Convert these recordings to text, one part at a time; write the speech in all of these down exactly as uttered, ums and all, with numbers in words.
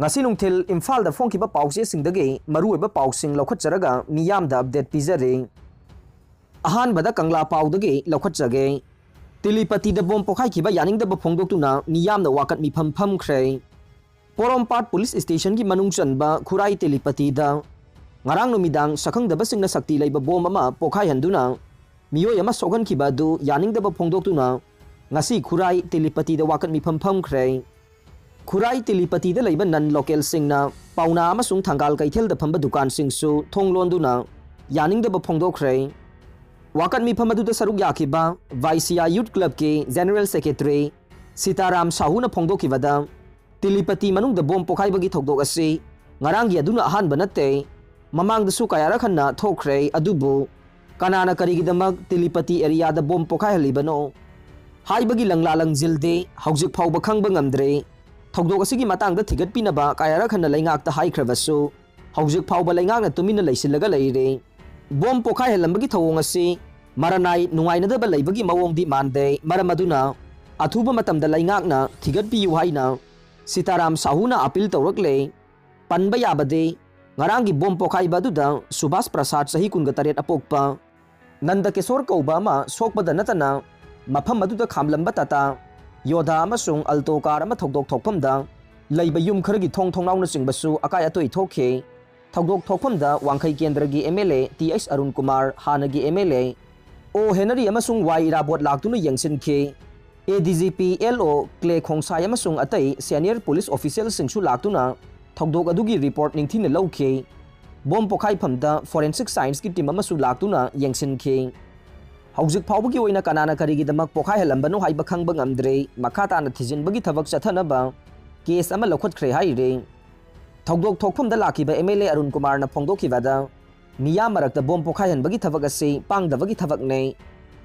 ꯉꯁꯤ ꯅꯨꯡꯊꯤꯜ ꯏꯝꯐꯥꯜꯗ ꯐꯣꯡꯈꯤꯕ ꯄꯥꯎꯆꯦꯁꯤꯡꯗꯒꯤ ꯃꯔꯨꯑꯣꯏꯕ ꯄꯥꯎꯁꯤꯡ ꯂꯧꯈꯠꯆꯔꯒ ꯃꯤꯌꯥꯝꯗ ꯑꯞꯗꯦꯠ ꯄꯤꯖꯔꯤ꯫ ꯑꯍꯥꯟꯕꯗ ꯀꯪꯂꯥ ꯄꯥꯎꯗꯒꯤ ꯂꯧꯈꯠꯆꯒꯦ꯫ ꯇꯦꯂꯤꯄꯇꯤꯗ ꯕꯣꯝ ꯄꯣꯈꯥꯏꯈꯤꯕ ꯌꯥꯅꯤꯡꯗꯕ ꯐꯣꯡꯗꯣꯛꯇꯨꯅ ꯃꯤꯌꯥꯝꯅ ꯋꯥꯀꯠ ꯃꯤꯐꯝ ꯐꯝꯈ꯭ꯔꯦ꯫ ꯄꯣꯔꯣꯝꯄꯥꯠ ꯄꯨꯂꯤꯁ ꯁ꯭ꯇꯦꯁꯟꯒꯤ ꯃꯅꯨꯡ ꯆꯟꯕ ꯈꯨꯔꯥꯏ ꯇꯦꯂꯤꯄꯇꯤꯗ ꯉꯔꯥꯡ ꯅꯨꯃꯤꯗꯥꯡ ꯁꯛꯈꯪꯗꯕꯁꯤꯡꯅ ꯁꯛꯇꯤ ꯂꯩꯕ ꯕꯣꯝ ꯑꯃ ꯄꯣꯈꯥꯏꯍꯟꯗꯨꯅ ꯃꯤꯑꯣꯏ ꯑꯃ ꯁꯣꯛꯍꯟꯈꯤꯕ ꯑꯗꯨ ꯌꯥꯅꯤꯡꯗꯕ ꯐꯣꯡꯗꯣꯛꯇꯨꯅ ꯉꯁꯤ ꯈꯨꯔꯥꯏ ꯇꯦꯂꯤꯄꯇꯤꯗ ꯋꯥꯀꯠ ꯃꯤꯐꯝ ꯐꯝꯈ꯭ꯔꯦ꯫ ꯈꯨꯔꯥꯏ ꯇꯦꯂꯤꯄꯇꯤꯗ ꯂꯩꯕ ꯅꯟ ꯂꯣꯀꯦꯜꯁꯤꯡꯅ ꯄꯥꯎꯅꯥ ꯑꯃꯁꯨꯡ ꯊꯪꯒꯥꯜ ꯀꯩꯊꯦꯜꯗ ꯐꯝꯕ ꯗꯨꯀꯥꯟꯁꯤꯡꯁꯨ ꯊꯣꯡ ꯂꯣꯟꯗꯨꯅ ꯌꯥꯅꯤꯡꯗꯕ ꯐꯣꯡꯗꯣꯛꯈ꯭ꯔꯦ꯫ ꯋꯥꯀꯠ ꯃꯤꯐꯝ ꯑꯗꯨꯗ ꯁꯔꯨꯛ ꯌꯥꯈꯤꯕ ꯚꯥꯏꯁꯤꯌꯥ ꯌꯨꯠ ꯀ꯭ꯂꯕꯀꯤ ꯖꯦꯅꯔꯦꯜ ꯁꯦꯀ꯭ꯔꯦꯇꯔꯤ ꯁꯤꯇꯥꯔꯥꯝ ꯁꯥꯍꯨꯅ ꯐꯣꯡꯗꯣꯛꯈꯤꯕꯗ, ꯇꯤꯂꯤꯄꯇꯤ ꯃꯅꯨꯡꯗ ꯕꯣꯝ ꯄꯣꯈꯥꯏꯕꯒꯤ ꯊꯧꯗꯣꯛ ꯑꯁꯤ ꯉꯔꯥꯡꯒꯤ ꯑꯗꯨꯅ ꯑꯍꯥꯟꯕ ꯅꯠꯇꯦ, ꯃꯃꯥꯡꯗꯁꯨ ꯀꯌꯥꯔꯛ ꯍꯟꯅ ꯊꯣꯛꯈ꯭ꯔꯦ, ꯑꯗꯨꯕꯨ ꯀꯅꯥꯅ ꯀꯔꯤꯒꯤꯗꯃꯛ ꯇꯤꯂꯤꯄꯇꯤ ꯑꯦꯔꯤꯌꯥꯗ ꯕꯣꯝ ꯄꯣꯈꯥꯏꯍꯜꯂꯤꯕꯅꯣ ꯍꯥꯏꯕꯒꯤ ꯂꯪꯂꯥ ꯂꯪꯖꯤꯜꯗꯤ ꯍꯧꯖꯤꯛ ꯐꯥꯎꯕ ꯈꯪꯕ ꯉꯝꯗ꯭ꯔꯤ꯫ ꯊꯧꯗꯣꯛ ꯑꯁꯤꯒꯤ ꯃꯇꯥꯡꯗ ꯊꯤꯒꯠꯄꯤꯅꯕ ꯀꯌꯥꯔꯛ ꯍꯟꯅ ꯂꯩꯉꯥꯛꯇ ꯍꯥꯏꯈ꯭ꯔꯕꯁꯨ, ꯍꯧꯖꯤꯛ ꯐꯥꯎꯕ ꯂꯩꯉꯥꯛꯅ ꯇꯨꯃꯤꯟꯅ ꯂꯩꯁꯤꯜꯂꯒ ꯂꯩꯔꯤ꯫ ꯕꯣꯝ ꯄꯣꯈꯥꯏꯍꯜꯂꯝꯕꯒꯤ ꯊꯧꯑꯣꯡ ꯑꯁꯤ ꯃꯔꯅꯥꯏ ꯅꯨꯡꯉꯥꯏꯅꯗꯕ ꯂꯩꯕꯒꯤ ꯃꯑꯣꯡꯗꯤ ꯃꯥꯟꯗꯦ, ꯃꯔꯝ ꯑꯗꯨꯅ ꯑꯊꯨꯕ ꯃꯇꯝꯗ ꯂꯩꯉꯥꯛꯅ ꯊꯤꯒꯠꯄꯤꯌꯨ ꯍꯥꯏꯅ ꯁꯤꯇꯥꯔꯥꯝ ꯁꯥꯍꯨꯅ ꯑꯄꯤꯜ ꯇꯧꯔꯛꯂꯦ꯫ ꯄꯟꯕ ꯌꯥꯕꯗꯤ, ꯉꯔꯥꯡꯒꯤ ꯕꯣꯝ ꯄꯣꯈꯥꯏꯕ ꯑꯗꯨꯗ ꯁꯨꯚꯥꯁ ꯄ꯭ꯔꯁꯥꯗ ꯆꯍꯤ ꯀꯨꯟꯒ ꯇꯔꯦꯠ ꯑꯄꯣꯛꯄ ꯅꯟꯗ ꯀꯤꯁꯣꯔ ꯀꯧꯕ ꯑꯃ ꯁꯣꯛꯄꯗ ꯅꯠꯇꯅ ꯃꯐꯝ ꯑꯗꯨꯗ ꯈꯥꯝꯂꯝꯕ ꯇꯥꯇꯥ, ꯌꯣꯙꯥ ꯑꯃꯁꯨꯡ ꯑꯜꯇꯣ ꯀꯥꯔ ꯑꯃ ꯊꯧꯗꯣꯛ ꯊꯣꯛꯐꯝꯗ ꯂꯩꯕ ꯌꯨꯝ ꯈꯔꯒꯤ ꯊꯣꯡ ꯊꯣꯡꯅꯥꯎꯅꯆꯤꯡꯕꯁꯨ ꯑꯀꯥꯏ ꯑꯇꯣꯏ ꯊꯣꯛꯈꯤ꯫ ꯊꯧꯗꯣꯛ ꯊꯣꯛꯐꯝꯗ ꯋꯥꯡꯈꯩ ꯀꯦꯟꯗ꯭ꯔꯒꯤ M L A T H Arun Kumar, ꯍꯥꯟꯅꯒꯤ ꯑꯦꯝ ꯑꯦꯜ ꯑꯦ ꯑꯣ ꯍꯦꯅꯔꯤ ꯑꯃꯁꯨꯡ ꯋꯥꯏ ꯏꯔꯥꯕꯣꯠ ꯂꯥꯛꯇꯨꯅ ꯌꯦꯡꯁꯤꯟꯈꯤ꯫ ꯑꯦ ꯗꯤ ꯖꯤ ꯄꯤ ꯑꯦꯜ ꯑꯣ ꯀ꯭ꯂꯦ ꯈꯣꯡꯁꯥꯏ ꯑꯃꯁꯨꯡ ꯑꯇꯩ ꯁꯦꯅꯤꯌꯔ ꯄꯨꯂꯤꯁ ꯑꯣꯐꯤꯁꯤꯌꯦꯜꯁꯤꯡꯁꯨ ꯂꯥꯛꯇꯨꯅ ꯊꯧꯗꯣꯛ ꯑꯗꯨꯒꯤ ꯔꯤꯄꯣꯔꯠ ꯅꯤꯡꯊꯤꯅ ꯂꯧꯈꯤ꯫ ꯕꯣꯝ ꯄꯣꯈꯥꯏꯐꯝꯗ ꯐꯣꯔꯦꯟꯁꯤꯛ ꯁꯥꯏꯟꯁꯀꯤ ꯇꯤꯝ ꯑꯃꯁꯨ ꯂꯥꯛꯇꯨꯅ ꯌꯦꯡꯁꯤꯟꯈꯤ꯫ ꯍꯧꯖꯤꯛ ꯐꯥꯎꯕꯒꯤ ꯑꯣꯏꯅ ꯀꯅꯥꯅ ꯀꯔꯤꯒꯤꯗꯃꯛ ꯄꯣꯈꯥꯏꯍꯜꯂꯝꯕꯅꯣ ꯍꯥꯏꯕ ꯈꯪꯕ ꯉꯝꯗ꯭ꯔꯤ꯫ ꯃꯈꯥ ꯇꯥꯅ ꯊꯤꯖꯤꯟꯕꯒꯤ ꯊꯕꯛ ꯆꯠꯊꯅꯕ ꯀꯦꯁ ꯑꯃ ꯂꯧꯈꯠꯈ꯭ꯔꯦ ꯍꯥꯏꯔꯤ꯫ ꯊꯧꯗꯣꯛ ꯊꯣꯛꯐꯝꯗ ꯂꯥꯛꯈꯤꯕ ꯑꯦꯝ ꯑꯦꯜ ꯑꯦ ꯑꯔꯨꯟ ꯀꯨꯃꯥꯔꯅ ꯐꯣꯡꯗꯣꯛꯈꯤꯕꯗ, ꯃꯤꯌꯥꯝ ꯃꯔꯛꯇ ꯕꯣꯝ ꯄꯣꯈꯥꯏꯍꯟꯕꯒꯤ ꯊꯕꯛ ꯑꯁꯤ ꯄꯥꯡꯗꯕꯒꯤ ꯊꯕꯛꯅꯤ꯫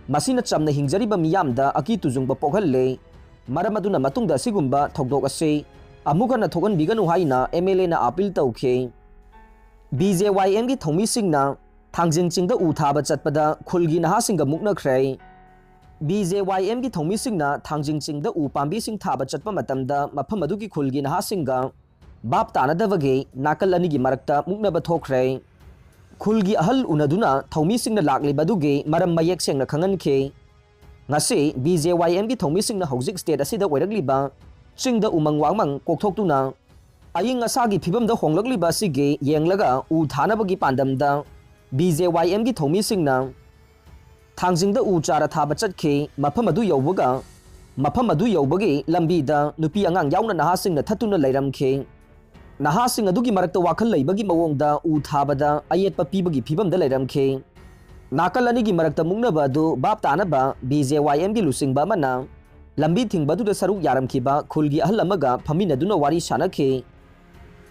ꯃꯁꯤꯅ ꯆꯝꯅ ꯍꯤꯡꯖꯔꯤꯕ ꯃꯤꯌꯥꯝꯗ ꯑꯀꯤ ꯇꯨꯖꯨꯡꯕ ꯄꯣꯛꯍꯜꯂꯤ꯫ ꯃꯔꯝ ꯑꯗꯨꯅ ꯃꯇꯨꯡꯗ ꯑꯁꯤꯒꯨꯝꯕ ꯊꯧꯗꯣꯛ ꯑꯁꯤ ꯑꯃꯨꯛ ꯍꯟꯅ ꯊꯣꯛꯍꯟꯕꯤꯒꯅꯨ ꯍꯥꯏꯅ ꯑꯦꯝ ꯑꯦꯜ ꯑꯦꯅ ꯑꯄꯤꯜ ꯇꯧꯈꯤ꯫ ꯕꯤ ꯖꯦ ꯋꯥꯏ ꯑꯦꯝꯒꯤ ꯊꯧꯃꯤꯁꯤꯡꯅ ꯊꯥꯡꯖꯤꯡ ꯆꯤꯡꯗ ꯎ ꯊꯥꯕ ꯆꯠꯄꯗ ꯈꯨꯜꯒꯤ ꯅꯍꯥꯁꯤꯡꯒ ꯃꯨꯛꯅꯈ꯭ꯔꯦ꯫ ꯕꯤ ꯖꯦ ꯋꯥꯏ ꯑꯦꯝꯒꯤ ꯊꯧꯃꯤꯁꯤꯡꯅ ꯊꯥꯡꯖꯤꯡ ꯆꯤꯡꯗ ꯎ ꯄꯥꯝꯕꯤꯁꯤꯡ ꯊꯥꯕ ꯆꯠꯄ ꯃꯇꯝꯗ ꯃꯐꯝ ꯑꯗꯨꯒꯤ ꯈꯨꯜꯒꯤ ꯅꯍꯥꯁꯤꯡꯒ ꯚꯥꯞ ꯇꯥꯅꯗꯕꯒꯤ ꯅꯥꯀꯜ ꯑꯅꯤꯒꯤ ꯃꯔꯛꯇ ꯃꯨꯛꯅꯕ ꯊꯣꯛꯈ꯭ꯔꯦ꯫ ꯈꯨꯜꯒꯤ ꯑꯍꯜ ꯎꯅꯗꯨꯅ ꯊꯧꯃꯤꯁꯤꯡꯅ ꯂꯥꯛꯂꯤꯕ ꯑꯗꯨꯒꯤ ꯃꯔꯝ ꯃꯌꯦꯛ ꯁꯦꯡꯅ ꯈꯪꯍꯟꯈꯤ꯫ ꯉꯁꯤ ꯕꯤ ꯖꯦ ꯋꯥꯏ ꯑꯦꯝꯒꯤ ꯊꯧꯃꯤꯁꯤꯡꯅ ꯍꯧꯖꯤꯛ ꯁ꯭ꯇꯦꯠ ꯑꯁꯤꯗ ꯑꯣꯏꯔꯛꯂꯤꯕ ꯆꯤꯡꯗ ꯎꯃꯪ ꯋꯥꯃꯪ ꯀꯣꯛꯊꯣꯛꯇꯨꯅ ꯑꯏꯪ ꯑꯁꯥꯒꯤ ꯐꯤꯕꯝꯗ ꯍꯣꯡꯂꯛꯂꯤꯕ ꯑꯁꯤꯒꯤ ꯌꯦꯡꯂꯒ ꯎ ꯊꯥꯅꯕꯒꯤ ꯄꯥꯟꯗꯝꯗ ꯕꯤ ꯖꯦ ꯋꯥꯏ ꯑꯦꯝꯒꯤ ꯊꯧꯃꯤꯁꯤꯡꯅ ꯊꯥꯡꯖꯤꯡꯗ ꯎ ꯆꯥꯔ ꯊꯥꯕ ꯆꯠꯈꯤ꯫ ꯃꯐꯝ ꯑꯗꯨ ꯌꯧꯕꯒ, ꯃꯐꯝ ꯑꯗꯨ ꯌꯧꯕꯒꯤ ꯂꯝꯕꯤꯗ ꯅꯨꯄꯤ ꯑꯉꯥꯡ ꯌꯥꯎꯅ ꯅꯍꯥꯁꯤꯡꯅ ꯊꯠꯇꯨꯅ ꯂꯩꯔꯝꯈꯤ꯫ ꯅꯍꯥꯁꯤꯡ ꯑꯗꯨꯒꯤ ꯃꯔꯛꯇ ꯋꯥꯈꯜ ꯂꯩꯕꯒꯤ ꯃꯑꯣꯡꯗ ꯎ ꯊꯥꯕꯗ ꯑꯌꯦꯠꯄ ꯄꯤꯕꯒꯤ ꯐꯤꯕꯝꯗ ꯂꯩꯔꯝꯈꯤ꯫ ꯅꯥꯀꯜ ꯑꯅꯤꯒꯤ ꯃꯔꯛꯇ ꯃꯨꯛꯅꯕ ꯑꯗꯨ ꯚꯥꯞ ꯇꯥꯅꯕ ꯕꯤ ꯖꯦ ꯋꯥꯏ ꯑꯦꯝꯒꯤ ꯂꯨꯆꯤꯡꯕ ꯑꯃꯅ ꯂꯝꯕꯤ ꯊꯤꯡꯕ ꯑꯗꯨꯗ ꯁꯔꯨꯛ ꯌꯥꯔꯝꯈꯤꯕ ꯈꯨꯜꯒꯤ ꯑꯍꯜ ꯑꯃꯒ ꯐꯝꯃꯤꯟꯅꯗꯨꯅ ꯋꯥꯔꯤ ꯁꯥꯅꯈꯤ꯫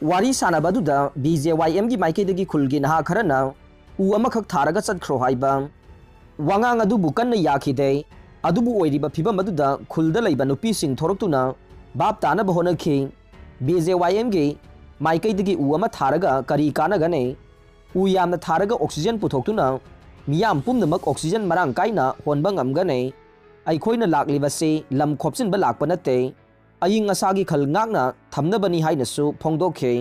ꯋꯥꯔꯤ ꯁꯥꯅꯕ ꯑꯗꯨꯗ ꯕꯤ ꯖꯦ ꯋꯥꯏ ꯑꯦꯝꯒꯤ ꯃꯥꯏꯀꯩꯗꯒꯤ ꯈꯨꯜꯒꯤ ꯅꯍꯥ ꯈꯔꯅ ꯎ ꯑꯃꯈꯛ ꯊꯥꯔꯒ ꯆꯠꯈ꯭ꯔꯣ ꯍꯥꯏꯕ ꯋꯥꯉꯥꯡ ꯑꯗꯨꯕꯨ ꯀꯟꯅ ꯌꯥꯈꯤꯗꯦ꯫ ꯑꯗꯨꯕꯨ ꯑꯣꯏꯔꯤꯕ ꯐꯤꯕꯝ ꯑꯗꯨꯗ ꯈꯨꯜꯗ ꯂꯩꯕ ꯅꯨꯄꯤꯁꯤꯡ ꯊꯣꯔꯛꯇꯨꯅ ꯚꯥꯞ ꯇꯥꯅꯕ ꯍꯣꯠꯅꯈꯤ꯫ ꯕꯤ ꯖꯦ ꯋꯥꯏ ꯑꯦꯝꯒꯤ ꯃꯥꯏꯀꯩꯗꯒꯤ ꯎ ꯑꯃ ꯊꯥꯔꯒ ꯀꯔꯤ ꯀꯥꯟꯅꯒꯅꯤ? ꯎ ꯌꯥꯝꯅ ꯊꯥꯔꯒ ꯑꯣꯛꯁꯤꯖꯦꯟ ꯄꯨꯊꯣꯛꯇꯨꯅ ꯃꯤꯌꯥꯝ ꯄꯨꯝꯅꯃꯛ ꯑꯣꯛꯁꯤꯖꯦꯟ ꯃꯔꯥꯡ ꯀꯥꯏꯅ ꯍꯣꯟꯕ ꯉꯝꯒꯅꯤ꯫ ꯑꯩꯈꯣꯏꯅ ꯂꯥꯛꯂꯤꯕꯁꯤ ꯂꯝ ꯈꯣꯞꯆꯤꯟꯕ ꯂꯥꯛꯄ ꯅꯠꯇꯦ, ꯑꯏꯪ ꯑꯁꯥꯒꯤ ꯈꯜ ꯉꯥꯛꯅ ꯊꯝꯅꯕꯅꯤ ꯍꯥꯏꯅꯁꯨ ꯐꯣꯡꯗꯣꯛꯈꯤ꯫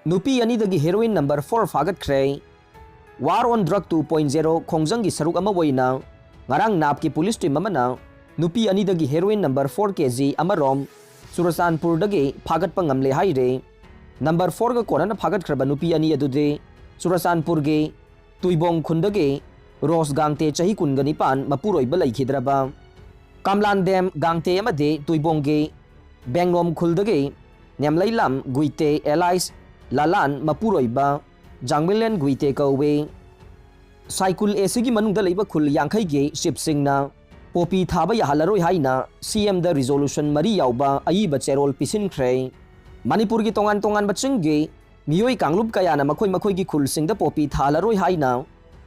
ꯅꯨꯄꯤ ꯑꯅꯤꯗꯒꯤ heroine number four ꯐꯥꯒꯠꯈ꯭ꯔꯦ꯫ War on Drug two point zero ꯈꯣꯡꯖꯪꯒꯤ ꯁꯔꯨꯛ ꯑꯃ ꯑꯣꯏꯅ ꯉꯔꯥꯡ ꯅꯥꯞꯀꯤ ꯄꯨꯂꯤꯁ ꯇꯤꯝ ꯑꯃꯅ ꯅꯨꯄꯤ ꯑꯅꯤꯗꯒꯤ heroine number four ꯀꯦ ꯖꯤ ꯑꯃꯔꯣꯝ ꯆꯨꯔꯆꯥꯟꯄꯨꯔꯗꯒꯤ ꯐꯥꯒꯠꯄ ꯉꯝꯂꯦ ꯍꯥꯏꯔꯦ꯫ Number fourꯒ ꯀꯣꯟꯅꯅ ꯐꯥꯒꯠꯈ꯭ꯔꯕ ꯅꯨꯄꯤ ꯑꯅꯤ ꯑꯗꯨꯗꯤ ꯆꯨꯔꯆꯥꯟꯄꯨꯔꯒꯤ ꯇꯨꯏꯕꯣꯡ ꯈꯨꯟꯗꯒꯤ ꯔꯣꯁ ꯒꯥꯡꯇꯦ, ꯆꯍꯤ ꯀꯨꯟꯒ ꯅꯤꯄꯥꯟ, ꯃꯄꯨꯔꯣꯏꯕ ꯂꯩꯈꯤꯗ꯭ꯔꯕ, ꯀꯝꯂꯥꯟꯗꯦꯝ ꯒꯥꯡꯇꯦ ꯑꯃꯗꯤ ꯇꯨꯏꯕꯣꯡꯒꯤ ꯕꯦꯡꯂꯣꯝ ꯈꯨꯜꯗꯒꯤ ꯅꯦꯝꯂꯩꯂꯥꯝ ꯒꯨꯏꯇꯦ alias ꯂꯥꯂꯥꯟ, ꯃꯄꯨꯔꯣꯏꯕ ꯖꯥꯡꯃꯤꯂꯦꯟ ꯒꯨꯏꯇꯦ ꯀꯧꯏ꯫ ꯁꯥꯏꯀꯨꯜ ꯑꯦꯁꯤꯒꯤ ꯃꯅꯨꯡꯗ ꯂꯩꯕ ꯈꯨꯜ ꯌꯥꯡꯈꯩꯒꯤ ꯆꯤꯞꯁꯤꯡꯅ ꯄꯣꯄꯤ ꯊꯥꯕ ꯌꯥꯍꯜꯂꯔꯣꯏ ꯍꯥꯏꯅ ꯁꯤ ꯑꯦꯝꯗ ꯔꯤꯖꯣꯂꯨꯁꯟ ꯃꯔꯤ ꯌꯥꯎꯕ ꯑꯏꯕ ꯆꯦꯔꯣꯜ ꯄꯤꯁꯤꯟꯈ꯭ꯔꯦ꯫ ꯃꯅꯤꯄꯨꯔꯒꯤ ꯇꯣꯉꯥꯟ ꯇꯣꯉꯥꯟꯕ ꯆꯤꯡꯒꯤ ꯃꯤꯑꯣꯏ ꯀꯥꯡꯂꯨꯞ ꯀꯌꯥꯅ ꯃꯈꯣꯏ ꯃꯈꯣꯏꯒꯤ ꯈꯨꯜꯁꯤꯡꯗ ꯄꯣꯄꯤ ꯊꯥꯍꯜꯂꯔꯣꯏ ꯍꯥꯏꯅ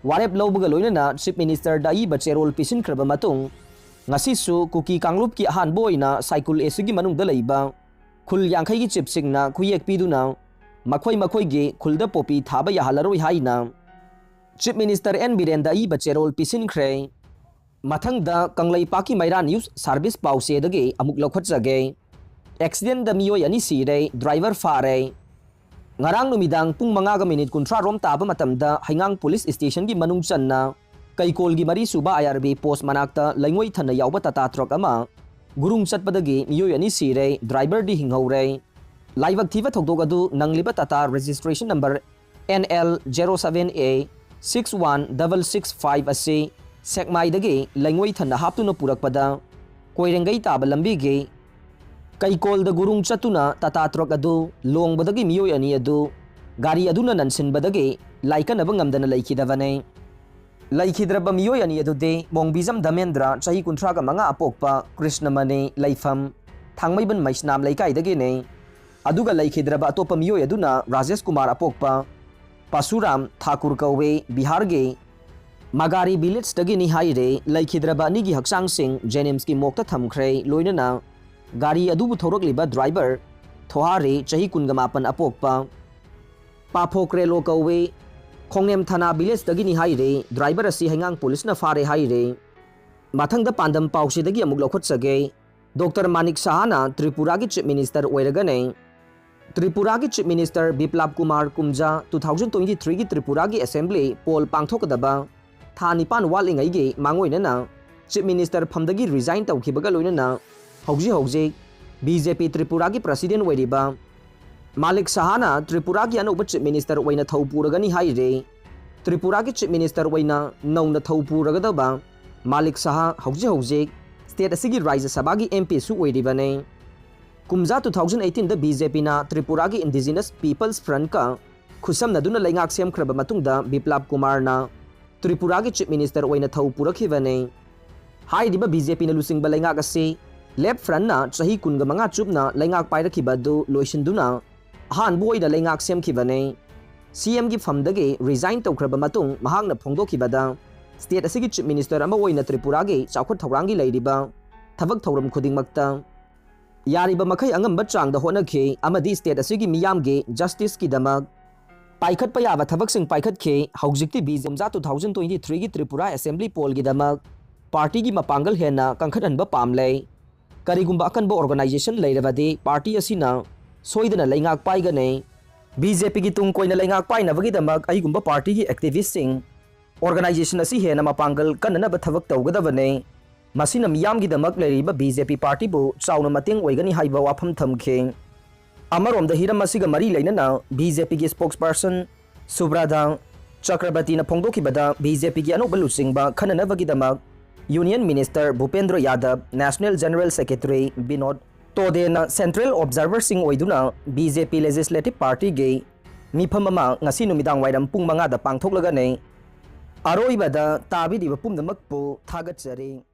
ꯋꯥꯔꯦꯞ ꯂꯧꯕꯒ ꯂꯣꯏꯅꯅ ꯆꯤꯞ ꯃꯤꯅꯤꯁꯇꯔꯗ ꯑꯏꯕ ꯆꯦꯔꯣꯜ ꯄꯤꯁꯤꯟꯈ꯭ꯔꯕ ꯃꯇꯨꯡ, ꯉꯁꯤꯁꯨ ꯀꯨꯀꯤ ꯀꯥꯡꯂꯨꯞꯀꯤ ꯑꯍꯥꯟꯕ ꯑꯣꯏꯅ ꯁꯥꯏꯀꯨꯜ ꯑꯦꯁꯤꯒꯤ ꯃꯅꯨꯡꯗ ꯂꯩꯕ ꯈꯨꯜ ꯌꯥꯡꯈꯩꯒꯤ ꯆꯤꯞꯁꯤꯡꯅ ꯈꯨꯌꯦꯛ ꯄꯤꯗꯨꯅ ꯃꯈꯣꯏ ꯃꯈꯣꯏꯒꯤ ꯈꯨꯜꯗ ꯄꯣꯄꯤ ꯊꯥꯕ ꯌꯥꯍꯜꯂꯔꯣꯏ ꯍꯥꯏꯅ ꯆꯤꯞ ꯃꯤꯅꯤꯁꯇꯔ ꯑꯦꯟ ꯕꯤꯔꯦꯟꯗ ꯑꯏꯕ ꯆꯦꯔꯣꯜ ꯄꯤꯁꯤꯟꯈ꯭ꯔꯦ꯫ ꯃꯊꯪꯗ ꯀꯪꯂꯩꯄꯥꯛꯀꯤ ꯃꯩꯔꯥ ꯅ꯭ꯌꯨꯁ ꯁꯥꯔꯚꯤꯁ ꯄꯥꯎꯆꯦꯗꯒꯤ ꯑꯃꯨꯛ ꯂꯧꯈꯠꯆꯒꯦ꯫ ꯑꯦꯛꯁꯤꯗꯦꯟꯗ ꯃꯤꯑꯣꯏ ꯑꯅꯤ ꯁꯤꯔꯦ, ꯗ꯭ꯔꯥꯏꯚꯔ ꯐꯥꯔꯦ꯫ ꯉꯔꯥꯡ ꯅꯨꯃꯤꯗꯥꯡ ꯄꯨꯡ ꯃꯉꯥꯒ ꯃꯤꯅꯤꯠ ꯀꯨꯟꯊ꯭ꯔꯥ ꯔꯣꯝ ꯇꯥꯕ ꯃꯇꯝꯗ ꯍꯩꯉꯥꯡ ꯄꯨꯂꯤꯁ ꯁ꯭ꯇꯦꯁꯟꯒꯤ ꯃꯅꯨꯡ ꯆꯟꯅ ꯀꯩꯀꯣꯜꯒꯤ ꯃꯔꯤꯁꯨꯕ ꯑꯥꯏ ꯑꯥꯔ ꯕꯤ ꯄꯣꯁ ꯃꯅꯥꯛꯇ ꯂꯩꯉꯣꯏ ꯊꯟꯅ ꯌꯥꯎꯕ ꯇꯥꯇꯥ ꯇ꯭ꯔꯛ ꯑꯃ ꯒꯨꯔꯨꯡ ꯆꯠꯄꯗꯒꯤ ꯃꯤꯑꯣꯏ ꯑꯅꯤ ꯁꯤꯔꯦ, ꯗ꯭ꯔꯥꯏꯚꯔꯗꯤ ꯍꯤꯡꯍꯧꯔꯦ꯫ ꯂꯥꯏꯕꯛ ꯊꯤꯕ ꯊꯧꯗꯣꯛ ꯑꯗꯨ ꯅꯪꯂꯤꯕ Tata registration number N L zero seven A six one double six five ꯑꯁꯤ ꯁꯦꯛꯃꯥꯏꯗꯒꯤ ꯂꯩꯉꯣꯏ ꯊꯟꯅ ꯍꯥꯞꯇꯨꯅ ꯄꯨꯔꯛꯄꯗ ꯀꯣꯏꯔꯦꯡꯒꯩ ꯇꯥꯕ ꯂꯝꯕꯤꯒꯤ ꯀꯩꯀꯣꯜꯗ ꯒꯨꯔꯨꯡ ꯆꯠꯇꯨꯅ ꯇꯥꯇꯥ ꯇ꯭ꯔꯛ ꯑꯗꯨ ꯂꯣꯡꯕꯗꯒꯤ ꯃꯤꯑꯣꯏ ꯑꯅꯤ ꯑꯗꯨ ꯒꯥꯔꯤ ꯑꯗꯨꯅ ꯅꯟꯁꯤꯟꯕꯗꯒꯤ ꯂꯥꯏꯀꯠꯅꯕ ꯉꯝꯗꯅ ꯂꯩꯈꯤꯗꯕꯅꯤ꯫ ꯂꯩꯈꯤꯗ꯭ꯔꯕ ꯃꯤꯑꯣꯏ ꯑꯅꯤ ꯑꯗꯨꯗꯤ ꯃꯣꯡꯕꯤꯖꯝ ꯙꯃꯦꯟꯗ꯭ꯔ, ꯆꯍꯤ ꯀꯨꯟꯊ꯭ꯔꯥꯒ ꯃꯉꯥ, ꯑꯄꯣꯛꯄ ꯀ꯭ꯔꯤꯁꯅꯃꯅꯤ, ꯂꯩꯐꯝ ꯊꯥꯡꯃꯩꯕꯟ ꯃꯩꯁꯅꯥꯝ ꯂꯩꯀꯥꯏꯗꯒꯤꯅꯤ꯫ ꯑꯗꯨꯒ ꯂꯩꯈꯤꯗ꯭ꯔꯕ ꯑꯇꯣꯞꯄ ꯃꯤꯑꯣꯏ ꯑꯗꯨꯅ ꯔꯥꯖꯦꯁ ꯀꯨꯃꯥꯔ, ꯑꯄꯣꯛꯄ ꯄꯥꯁꯨꯔꯥꯝ ꯊꯥꯀꯨꯔ ꯀꯧꯋꯦ, ꯕꯤꯍꯥꯔꯒꯤ ꯃꯒꯥꯔꯤ ꯚꯤꯂꯦꯖꯇꯒꯤꯅꯤ ꯍꯥꯏꯔꯦ꯫ ꯂꯩꯈꯤꯗ꯭ꯔꯕ ꯑꯅꯤꯒꯤ ꯍꯛꯆꯥꯡꯁꯤꯡ ꯖꯦꯅꯤꯝꯁꯀꯤ ꯃꯣꯛꯇ ꯊꯝꯈ꯭ꯔꯦ꯫ ꯂꯣꯏꯅꯅ ꯒꯥꯔꯤ ꯑꯗꯨꯕꯨ ꯊꯧꯔꯛꯂꯤꯕ ꯗ꯭ꯔꯥꯏꯚꯔ ꯊꯣꯍꯥꯔꯤ, ꯆꯍꯤ ꯀꯨꯟꯒ ꯃꯥꯄꯟ, ꯑꯄꯣꯛꯄ ꯄꯥꯐꯣꯀ꯭ꯔꯦꯂꯣ ꯀꯧꯋꯦ, ꯈꯣꯡꯅꯦꯝ ꯊꯥꯅꯥ ꯚꯤꯂꯦꯖꯇꯒꯤꯅꯤ ꯍꯥꯏꯔꯦ꯫ ꯗ꯭ꯔꯥꯏꯚꯔ ꯑꯁꯤ ꯍꯩꯉꯥꯡ ꯄꯨꯂꯤꯁꯅ ꯐꯥꯔꯦ ꯍꯥꯏꯔꯦ꯫ ꯃꯊꯪꯗ ꯄꯥꯟꯗꯝ ꯄꯥꯎꯁꯤꯗꯒꯤ ꯑꯃꯨꯛ ꯂꯧꯈꯠꯆꯒꯦ꯫ ꯗꯣꯛꯇꯔ ꯃꯥꯅꯤꯛ ꯁꯍꯥꯅ ꯇ꯭ꯔꯤꯄꯨꯔꯥꯒꯤ ꯆꯤꯐ ꯃꯤꯅꯤꯁꯇꯔ ꯑꯣꯏꯔꯒꯅꯤ꯫ ꯇ꯭ꯔꯤꯄꯨꯔꯥꯒꯤ ꯆꯤꯐ ꯃꯤꯅꯤꯁꯇꯔ ꯕꯤꯄ꯭ꯂꯥꯞ ꯀꯨꯃꯥꯔ ꯀꯨꯝꯖꯥ ꯇꯨ ꯊꯥꯎꯖꯟ ꯇ꯭ꯋꯦꯟꯇꯤ ꯊ꯭ꯔꯤꯒꯤ ꯇ꯭ꯔꯤꯄꯨꯔꯥꯒꯤ ꯑꯦꯁꯦꯝꯕ꯭ꯂꯤ ꯄꯣꯜ ꯄꯥꯡꯊꯣꯛꯀꯗꯕ ꯊꯥ ꯅꯤꯄꯥꯟ ꯋꯥꯠꯂꯤꯉꯩꯒꯤ ꯃꯥꯡꯑꯣꯏꯅꯅ ꯆꯤꯐ ꯃꯤꯅꯤꯁꯇꯔ ꯐꯝꯗꯒꯤ ꯔꯤꯖꯥꯏꯟ ꯇꯧꯈꯤꯕꯒ ꯂꯣꯏꯅꯅ ꯍꯧꯖꯤꯛ ꯍꯧꯖꯤꯛ ꯕꯤ ꯖꯦ ꯄꯤ ꯇ꯭ꯔꯤꯄꯨꯔꯥꯒꯤ ꯄ꯭ꯔꯁꯤꯗꯦꯟ ꯑꯣꯏꯔꯤꯕ ꯃꯥꯂꯤꯛ ꯁꯍꯥꯅ ꯇ꯭ꯔꯤꯄꯨꯔꯥꯒꯤ ꯑꯅꯧꯕ ꯆꯤꯐ ꯃꯤꯅꯤꯁꯇꯔ ꯑꯣꯏꯅ ꯊꯧ ꯄꯨꯔꯒꯅꯤ ꯍꯥꯏꯔꯦ꯫ ꯇ꯭ꯔꯤꯄꯨꯔꯥꯒꯤ ꯆꯤꯐ ꯃꯤꯅꯤꯁꯇꯔ ꯑꯣꯏꯅ ꯅꯧꯅ ꯊꯧ ꯄꯨꯔꯒꯗꯕ ꯃꯥꯂꯤꯛ ꯁꯍꯥ ꯍꯧꯖꯤꯛ ꯍꯧꯖꯤꯛ ꯁ꯭ꯇꯦꯠ ꯑꯁꯤꯒꯤ ꯔꯥꯖ꯭ꯌ ꯁꯚꯥꯒꯤ ꯑꯦꯝ ꯄꯤꯁꯨ ꯑꯣꯏꯔꯤꯕꯅꯤ꯫ ꯀꯨꯝꯖꯥ ꯇꯨ ꯊꯥꯎꯖꯟ ꯑꯩꯠꯇꯤꯟꯗ ꯕꯤ ꯖꯦ ꯄꯤꯅ ꯇ꯭ꯔꯤꯄꯨꯔꯥꯒꯤ ꯏꯟꯗꯤꯖꯤꯅꯁ ꯄꯤꯄꯜꯁ ꯐ꯭ꯔꯟꯠꯀ ꯈꯨꯠꯁꯝꯅꯗꯨꯅ ꯂꯩꯉꯥꯛ ꯁꯦꯝꯈ꯭ꯔꯕ ꯃꯇꯨꯡꯗ ꯕꯤꯄ꯭ꯂꯥꯞ ꯀꯨꯃꯥꯔꯅ ꯇ꯭ꯔꯤꯄꯨꯔꯥꯒꯤ ꯆꯤꯐ ꯃꯤꯅꯤꯁꯇꯔ ꯑꯣꯏꯅ ꯊꯧ ꯄꯨꯔꯛꯈꯤꯕꯅꯤ꯫ ꯍꯥꯏꯔꯤꯕ ꯕꯤ ꯖꯦ ꯄꯤꯅ ꯂꯨꯆꯤꯡꯕ ꯂꯩꯉꯥꯛ ꯑꯁꯤ ꯂꯦꯐ ꯐ꯭ꯔꯟꯠꯅ ꯆꯍꯤ ꯀꯨꯟꯒ ꯃꯉꯥ ꯆꯨꯞꯅ ꯂꯩꯉꯥꯛ ꯄꯥꯏꯔꯛꯈꯤꯕ ꯑꯗꯨ ꯂꯣꯏꯁꯤꯟꯗꯨꯅ ꯑꯍꯥꯟꯕ ꯑꯣꯏꯅ ꯂꯩꯉꯥꯛ ꯁꯦꯝꯈꯤꯕꯅꯤ꯫ ꯁꯤ ꯑꯦꯝꯒꯤ ꯐꯝꯗꯒꯤ ꯔꯤꯖꯥꯏꯟ ꯇꯧꯈ꯭ꯔꯕ ꯃꯇꯨꯡ ꯃꯍꯥꯛꯅ ꯐꯣꯡꯗꯣꯛꯈꯤꯕꯗ, ꯁ꯭ꯇꯦꯠ ꯑꯁꯤꯒꯤ ꯆꯤꯐ ꯃꯤꯅꯤꯁꯇꯔ ꯑꯃ ꯑꯣꯏꯅ ꯇ꯭ꯔꯤꯄꯨꯔꯥꯒꯤ ꯆꯥꯎꯈꯠ ꯊꯧꯔꯥꯡꯒꯤ ꯂꯩꯔꯤꯕ ꯊꯕꯛ ꯊꯧꯔꯝ ꯈꯨꯗꯤꯡꯃꯛꯇ ꯌꯥꯔꯤꯕ ꯃꯈꯩ ꯑꯉꯝꯕ ꯆꯥꯡꯗ ꯍꯣꯠꯅꯈꯤ ꯑꯃꯗꯤ ꯁ꯭ꯇꯦꯠ ꯑꯁꯤꯒꯤ ꯃꯤꯌꯥꯝꯒꯤ ꯖꯁꯇꯤꯁꯀꯤꯗꯃꯛ ꯄꯥꯏꯈꯠꯄ ꯌꯥꯕ ꯊꯕꯛꯁꯤꯡ ꯄꯥꯏꯈꯠꯈꯤ꯫ ꯍꯧꯖꯤꯛꯇꯤ ꯕꯤ ꯖꯦ ꯄꯤ ꯀꯨꯝꯖꯥ ꯇꯨ ꯊꯥꯎꯖꯟ ꯇ꯭ꯋꯦꯟꯇꯤ ꯊ꯭ꯔꯤꯒꯤ ꯇ꯭ꯔꯤꯄꯨꯔꯥ ꯑꯦꯁꯦꯝꯕ꯭ꯂꯤ ꯄꯣꯜꯒꯤꯗꯃꯛ ꯄꯥꯔꯇꯤꯒꯤ ꯃꯄꯥꯡꯒꯜ ꯍꯦꯟꯅ ꯀꯟꯈꯠꯍꯟꯕ ꯄꯥꯝꯂꯦ꯫ ꯀꯔꯤꯒꯨꯝꯕ ꯑꯀꯟꯕ organization ꯂꯩꯔꯕꯗꯤ party ꯑꯁꯤꯅ ꯁꯣꯏꯗꯅ ꯂꯩꯉꯥꯛ ꯄꯥꯏꯒꯅꯤ꯫ BJPꯒꯤ ꯇꯨꯡ ꯀꯣꯏꯅ ꯂꯩꯉꯥꯛ ꯄꯥꯏꯅꯕꯒꯤꯗꯃꯛ ꯑꯩꯒꯨꯝꯕ partyꯒꯤ activistꯁꯤꯡ organization ꯑꯁꯤ ꯍꯦꯟꯅ ꯃꯄꯥꯡꯒꯜ ꯀꯟꯅꯅꯕ ꯊꯕꯛ ꯇꯧꯒꯗꯕꯅꯤ꯫ ꯃꯁꯤꯅ ꯃꯤꯌꯥꯝꯒꯤꯗꯃꯛ ꯂꯩꯔꯤꯕ BJP partyꯕꯨ ꯆꯥꯎꯅ ꯃꯇꯦꯡ ꯑꯣꯏꯒꯅꯤ ꯍꯥꯏꯕ ꯋꯥꯐꯝ ꯊꯝꯈꯤ꯫ ꯑꯃꯔꯣꯝꯗ ꯍꯤꯔꯝ ꯑꯁꯤꯒ ꯃꯔꯤ ꯂꯩꯅꯅ BJPꯒꯤ spokesperson ꯁꯨꯕ꯭ꯔꯥꯙꯥ ꯆꯀ꯭ꯔꯕꯔꯇꯤꯅ ꯐꯣꯡꯗꯣꯛꯈꯤꯕꯗ, BJPꯒꯤ ꯑꯅꯧꯕ ꯂꯨꯆꯤꯡꯕ ꯈꯟꯅꯅꯕꯒꯤꯗꯃꯛ Union Minister ꯚꯨꯄꯦꯟꯗ꯭ꯔ ꯌꯥꯗꯕ, National General Secretary Vinod ꯇꯣꯗꯦꯅ central observerꯁꯤꯡ ꯑꯣꯏꯗꯨꯅ BJP Legislative Partyꯒꯤ ꯃꯤꯐꯝ ꯑꯃ ꯉꯁꯤ ꯅꯨꯃꯤꯗꯥꯡ ꯋꯥꯏꯔꯝ ꯄꯨꯡ ꯃꯉꯥꯗ ꯄꯥꯡꯊꯣꯛꯂꯒꯅꯤ꯫ ꯑꯔꯣꯏꯕꯗ ꯇꯥꯕꯤꯔꯤꯕ ꯄꯨꯝꯅꯃꯛꯄꯨ ꯊꯥꯒꯠꯆꯔꯤ꯫